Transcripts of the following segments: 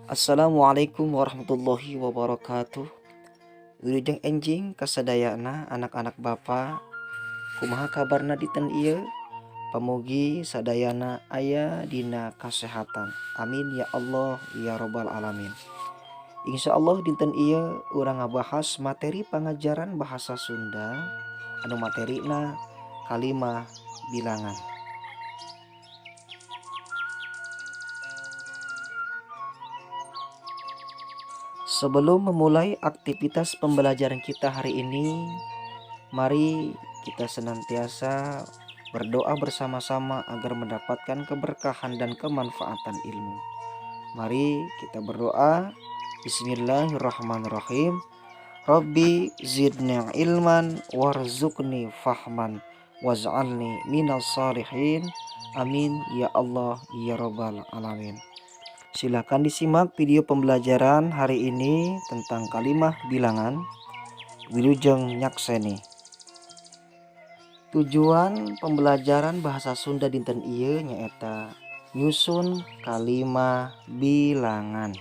Assalamualaikum warahmatullahi wabarakatuh. Wilujeng enjing kasadayana anak-anak Bapak. Kumaha kabarna dinten ieu? Pamugi sadayana aya dina kasehatan. Amin ya Allah ya robbal alamin. Insya Allah dinten ieu urang ngabahas materi pangajaran bahasa Sunda anu materina kalimah bilangan. Sebelum memulai aktivitas pembelajaran kita hari ini, mari kita senantiasa berdoa bersama-sama agar mendapatkan keberkahan dan kemanfaatan ilmu. Mari kita berdoa. Bismillahirrahmanirrahim. Rabbi zidni ilman warzuqni fahman waj'alni minas salihin. Amin ya Allah ya robbal alamin. Silahkan disimak video pembelajaran hari ini tentang kalimah bilangan. Wilujeng nyakseni. Tujuan pembelajaran bahasa Sunda dinten ieu nyaeta nyusun kalimah bilangan.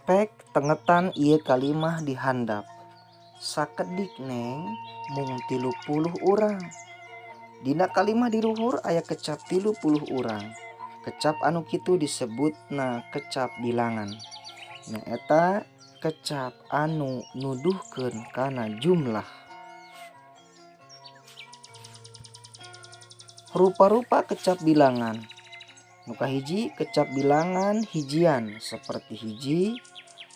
Pek tengetan ieu kalimah di handap. Sakedik, Neng, mung 30 urang. Dina kalimah di luhur aya kecap 30 urang. Kecap anu kitu disebutna kecap bilangan. Nyaeta kecap anu nuduhkeun kana jumlah. Rupa-rupa kecap bilangan. Nu kahiji, kecap bilangan hijian seperti hiji,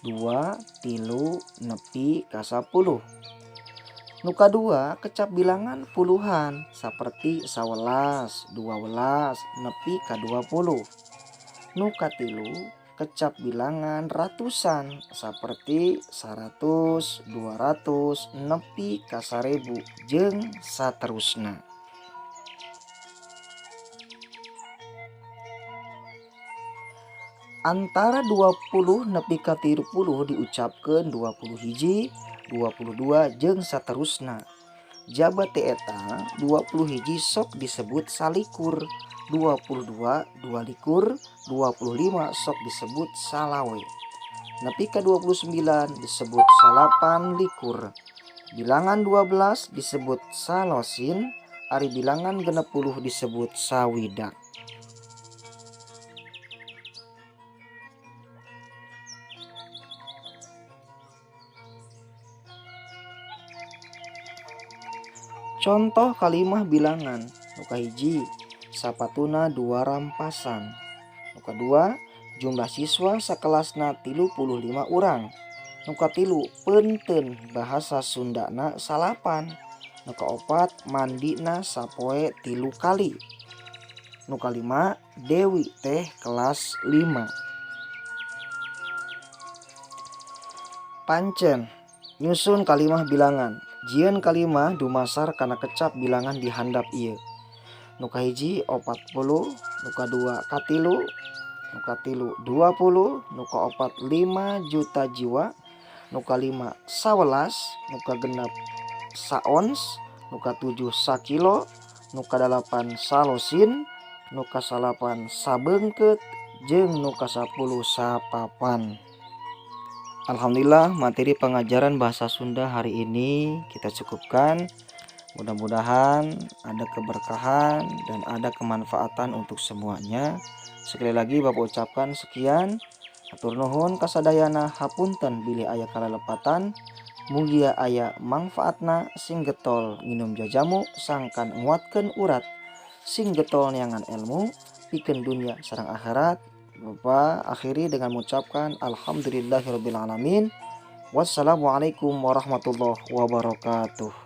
dua, tilu, nepi ka 10. Nu kadua, kecap bilangan puluhan seperti 11, 12, nepi ka 20. Nu katilu, kecap bilangan ratusan seperti 100, 200, nepi ka 1000 jeung saterusna. Antara 20 nepi ka 30 diucapkeun 20 hiji, 22, jeung saterusna. Jaba ti eta, 20 hiji sok disebut 21, 22 22, 25 sok disebut 25. Nepi ka 29 disebut 29. Bilangan 12 disebut salosin, ari bilangan 60 disebut 60. Contoh kalimah bilangan. Nu kahiji, sapatuna dua rampasan. Nu kadua, jumlah siswa sakelasna 35 urang. Nu katilu, peunteun bahasa Sundana salapan. Nu kaopat, mandina sapoe tilu kali. Nu kalima, Dewi teh kelas 5. Pancen nyusun kalimah bilangan. Jieun kalimah dumasar kana kecap bilangan di handap ieu. Nu kahiji 40, nu kadua katilu, nu katilu 20, nu kaopat 5 juta jiwa, nu kalima 11, nu kagenep saons, nu katujuh sakilo, nu kadalapan salosin, nu kasalapan sabeungkeut, jeung nu 10 sapapan. Alhamdulillah, materi pengajaran bahasa Sunda hari ini kita cukupkan. Mudah-mudahan ada keberkahan dan ada kemanfaatan untuk semuanya. Sekali lagi Bapak ucapkan sekian. Hatur nuhun kasadayana, hapunten bilih aya kalelepatan. Mugia aya mangfaatna. Sing getol nginum jajamu sangkan nguatkeun urat. Sing getol neangan ilmu pikeun dunia sareng akhirat. Bapak akhiri dengan mengucapkan alhamdulillahirabbil alamin. Wassalamualaikum warahmatullahi wabarakatuh.